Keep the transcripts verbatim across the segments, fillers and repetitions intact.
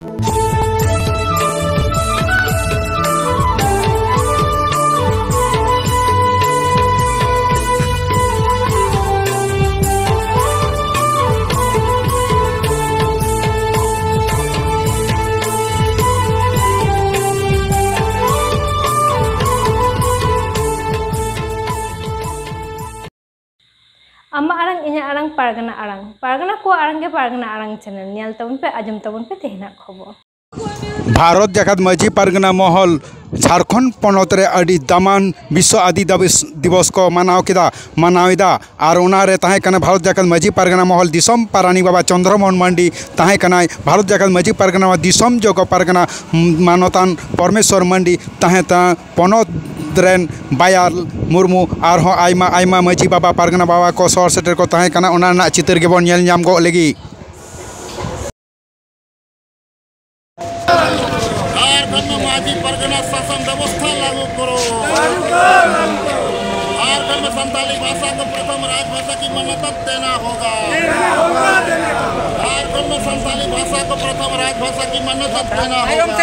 ᱟᱢᱟᱜ ᱟᱲᱟᱝ, ᱤᱧᱟᱹᱜ ᱟᱲᱟᱝ, ᱯᱟᱨᱜᱟᱱᱟ ᱟᱲᱟᱝ᱾ ᱯᱟᱨᱜᱟᱱᱟ ᱠᱚᱣᱟᱜ ᱟᱲᱟᱝ ᱜᱮ ᱯᱟᱨᱜᱟᱱᱟ ᱟᱲᱟᱝ ᱪᱮᱱᱮᱞ᱾ ᱧᱮᱞ ᱛᱟᱵᱚᱱ ᱯᱮ, ᱟᱸᱡᱚᱢ ᱛᱟᱵᱚᱱ ᱯᱮ ᱛᱮᱦᱮᱧᱟᱜ ᱠᱷᱚᱵᱚᱨ᱾ ᱵᱷᱟᱨᱚᱛ ᱡᱟᱠᱟᱛ ᱢᱟᱹᱡᱷᱤ ᱯᱟᱨᱜᱟᱱᱟ ᱢᱚᱦᱚᱞ ᱡᱷᱟᱲᱠᱷᱚᱸᱰ ᱯᱚᱱᱚᱛ ᱨᱮ ᱟᱹᱰᱤ ᱫᱟᱢᱟᱱ ᱵᱤᱥᱥᱚ ᱟᱹᱫᱤ ᱫᱟᱵᱤᱥ-, ᱫᱤᱵᱚᱥ ᱠᱚ ᱢᱟᱱᱟᱣ ᱠᱮᱫᱟ, ᱢᱟᱱᱟᱣ ᱮᱫᱟ᱾ ᱟᱨ ᱚᱱᱟ ᱨᱮ ᱛᱟᱦᱮᱸ ᱠᱟᱱᱟ ᱵᱷᱟᱨᱚᱛ ᱡᱟᱠᱟᱛ ᱢᱟᱹᱡᱷᱤ ᱯᱟᱨᱜᱟᱱᱟ ᱢᱚᱦᱚᱞ ᱫᱤᱥᱚᱢ ᱯᱟᱨᱟᱱᱤᱠ ᱵᱟᱵᱟ ᱪᱚᱱᱫᱨᱚ ᱢᱳᱦᱚᱱ ᱢᱟᱱᱰᱤ ᱛᱟᱦᱮᱸ ᱠᱟᱱᱟᱭ, ᱵᱷᱟᱨᱚᱛ ᱡᱟᱠᱟᱛ ᱢᱟᱹᱡᱷᱤ ᱯᱟᱨᱜᱟᱱᱟ ᱫᱤᱥᱚᱢ ᱡᱚᱜᱚ ᱯᱟᱨᱜᱟᱱᱟ ᱢᱟᱱᱚᱛᱟᱱ ᱯᱚᱨᱢᱮᱥᱣᱚᱨ ᱢᱟᱱᱰᱤ ᱛᱟᱦᱮᱸ ᱠᱟᱱᱟ᱾ ᱯᱚᱱᱚᱛ ᱨᱮᱱ ᱵᱟᱭᱟᱨ ᱢᱩᱨᱢᱩ ᱟᱨᱦᱚᱸ ᱟᱭᱢᱟ ᱟᱭᱢᱟ ᱢᱟᱹᱡᱷᱤ ᱵᱟᱵᱟ, ᱯᱟᱨᱜᱟᱱᱟ ᱵᱟᱵᱟ ᱠᱚ ᱥᱚᱦᱚᱨ ᱥᱮᱴᱮᱨ ᱠᱚ ᱛᱟᱦᱮᱸ ᱠᱟᱱᱟ᱾ ᱚᱱᱟ ᱨᱮᱱᱟᱜ ᱪᱤᱛᱟᱹᱨ ᱜᱮᱵᱚᱱ ᱧᱮᱞ ᱧᱟᱢ ᱜᱚᱫ ᱞᱟᱹᱜᱤᱫ᱾ झारखंड में माझी परगना शासन व्यवस्था लागू करो। झारखंड में संताली भाषा को प्रथम राजभाषा की मान्यता देना होगा। झारखंड में संताली भाषा को प्रथम राजभाषा की मान्यता देना होगा।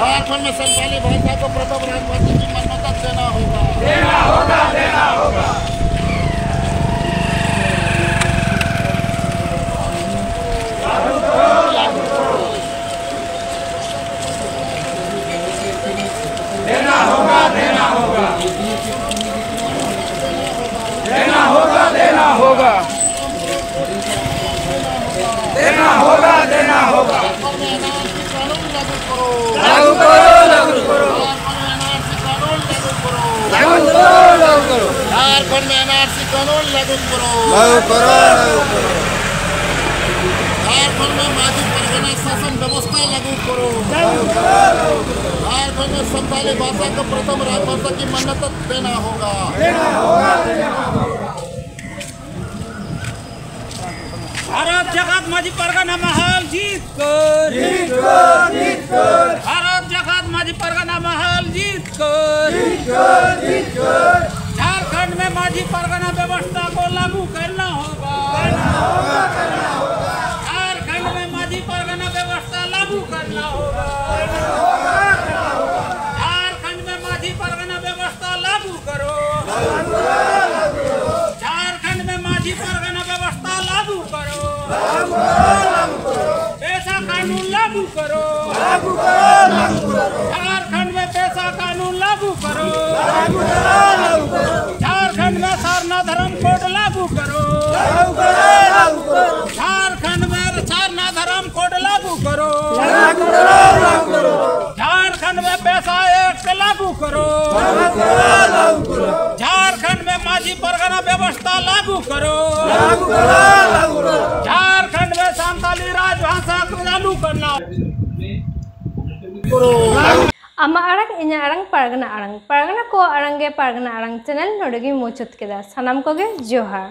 झारखंड में संताली भाषा को प्रथम राजभाषा की मान्यता देना होगा। देना होगा, देना होगा। देना होगा, देना होगा। देना होगा, देना होगा। लागू करो, लागू करो। झारखंड में एनआरसी कानून लागू करो। लागू करो, लागू करो। झारखंड में एनआरसी कानून लागू करो। लागू करो, लागू करो। झारखंड में माझी परगना शासन व्यवस्था लागू करो। लागू करो, लागू करो। झारखंड में संताली भाषा को प्रथम राजभाषा की मान्यता देना होगा। देना होगा, देना होगा। भारत जगत माझी परगना महल जीत कर। जीत कर, जीत कर। भारत जगत माझी परगना महल जीत कर। जीत कर, जीत कर। झारखंड में माझी परगना व्यवस्था को लागू करना होगा। करना होगा, करना होगा। झारखंड में माझी परगना झारखंड में पेशा कानून लागू करो। झारखंड में सरना धर्म कोड लागू करो। झारखंड में सरना धर्म कोड लागू करो। झारखंड में पेशा एक्ट लागू करो। झारखंड में माझी परगना व्यवस्था लागू करो। झारखंड में संताली राजभाषा को चालू करना। ᱟᱢᱟᱜ ᱟᱲᱟᱝ, ᱤᱧᱟᱹᱜ ᱟᱲᱟᱝ, ᱯᱟᱨᱜᱟᱱᱟ ᱟᱲᱟᱝ᱾ ᱯᱟᱨᱜᱟᱱᱟ ᱠᱚᱣᱟᱜ ᱟᱲᱟᱝ ᱜᱮ ᱯᱟᱨᱜᱟᱱᱟ ᱟᱲᱟᱝ ᱪᱮᱱᱮᱞ ᱱᱚᱰᱮ ᱜᱮᱧ ᱢᱩᱪᱟᱹᱫ ᱠᱮᱫᱟ᱾ ᱥᱟᱱᱟᱢ ᱠᱚᱜᱮ ᱡᱚᱦᱟᱨ᱾